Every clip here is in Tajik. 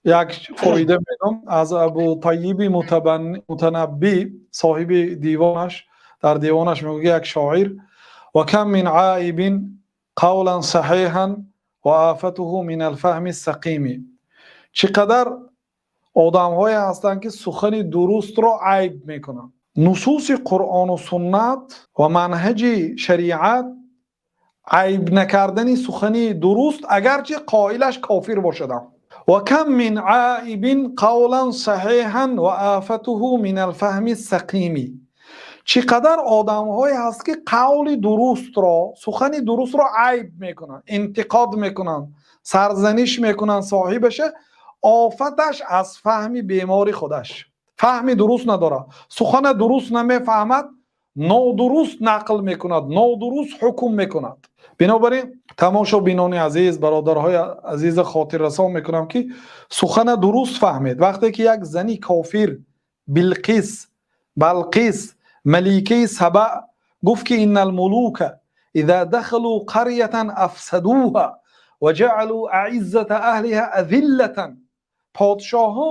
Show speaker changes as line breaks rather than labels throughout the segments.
Як фоида мегӯям аз Абу Таййиби Мутанаббӣ, соҳиби дивонаш, дар дивонаш мегӯяд як шоир: وكم من عائب قولا صحيحا وآفته من الفهم السقيم. Чӣ қадар одамҳое ҳастанд, ки сухани дурустро айб мекунанд. Нусуси Қуръону суннат ва манҳаҷи шариат айб накардани сухани дуруст, агарчи қоилаш кофир бошад ҳам. وكم من عائب قولا صحيحا وآفته من الفهم السقيم. Чӣ қадар одамҳое ҳаст, ки қавли дурустро, сухани дурустро айб мекунанд, интиқод мекунанд, сарзаниш мекунанд соҳибаша. Офаташ аз фаҳми бемори худаш, фаҳми дуруст надорад, сухана дуруст намефаҳмад, нодуруст нақл мекунад, нодуруст ҳукм мекунад. Бинобар ин, тамошобинони азиз, бародарҳои азиза, хотиррасон мекунам, ки сухана дуруст фаҳмед. Вақте ки як зани кофир, Билқис, Балқис, маликаи Саба, гуфт ки إن الملوك إذا دخلوا قرية أفسدوها وجعلوا أعزة أهلها أذلة. Подшоҳҳо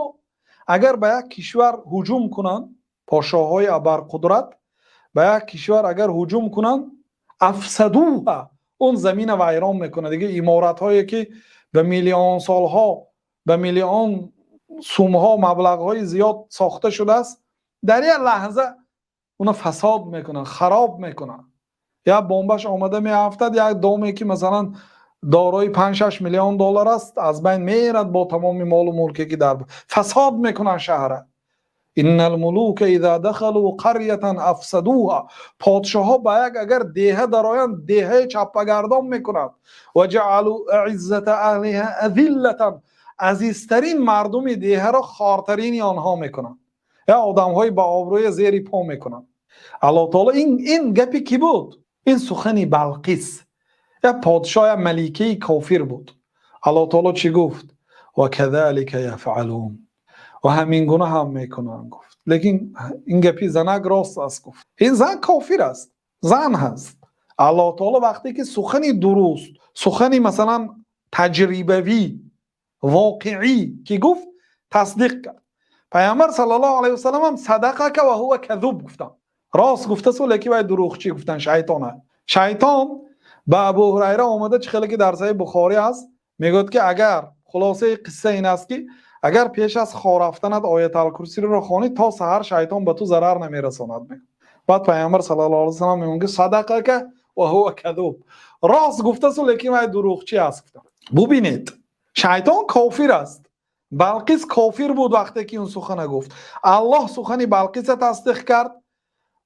агар ба як кишвар ҳуҷум кунанд, подшоҳҳои абарқудрат ба як кишвар агар ҳуҷум кунанд, أفسدوها, он замина вайрон мекунад. Дига иморатҳое, ки ба миллион солҳо, ба миллион сумҳо, маблағҳои зиёд сохта шудааст, дар як лаҳза уна фасод мекунанд, хароб мекунанд. Як бомбаш омада меафтад, як доме, ки масалан дорои 5-6 миллион доллар аст, аз байн мерад бо тамоми молу мулке, ки дар фасод мекунанд шаҳра. إن الملوك إذا دخلوا قرية أفسدوها. Подшоҳҳо ба як агар деҳа дароянд, деҳаи чаппагардон мекунанд. وجعلوا أعزة أهلها أذلة. Азизтарин мардуми деҳаро хортарини онҳо мекунанд, я одамҳои ба обрӯя зери по мекунанд. Аллоҳ таоло ин гапи кӣ буд? Ин сухани Балқис, як подшоҳ, як маликаи кофир буд. Аллоҳ таоло чӣ гуфт? وكذلك يفعلون. Ва ҳамин гуна ҳам мекунанд, гуфт. Лекин ин гапи занак рост аст, гуфт. Ин зан кофир аст, зан ҳаст. Аллоҳ таоло вақте ки сухани дуруст, сухани масалан таҷрибавӣ, воқеӣ ки гуфт, тасдиқ кард. Пайғамбар саллаллоҳу алайҳи васалам ҳам صدقك وهو كذوب гуфтанд, рост гуфтасу, лекин вай дурӯғчӣ гуфтанд шайтона. Шайтон ба Абу Ҳурайра омада, чӣ хеле ки дар Саҳиҳи Бухорӣ аст, мегӯяд, ки агар, хулосаи қисса ин аст, ки агар пеш аз хоб рафтанат Ояталкурсиро хонӣ, то саҳар шайтон ба ту зарар намерасонад. Баъд Пайғамбар саллаллоҳу алайҳи васалам мегӯяд ки صدقك وهو كذوب, рост гуфтасу, лекин вай дурӯғчӣ аст, гуфтанд. Бубинед, шайтон кофир аст, Балқис кофир буд вақте ки он сухана гуфт. Аллоҳ сухани Балқиса тасдиқ кард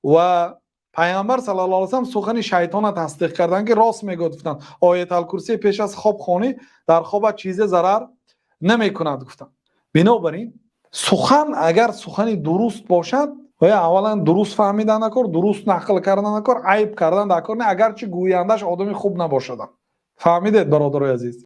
ва Пайғамбар саллаллоҳу алайҳи васаллам сухани шайтона тасдиқ карданд, ки рост мегӯяд, гуфтанд. Ояталкурсӣ пеш аз хоб хонӣ, дар хобат чизе зарар намекунад, гуфтанд. Бинобар ин, сухан агар сухани дуруст бошад, оя аввалан дуруст фаҳмидан накор, дуруст нақл кардан накор, айб кардан дар кор не, агарчи гӯяндаш одами хуб набошадам. Фаҳмидед, бародарои азиз?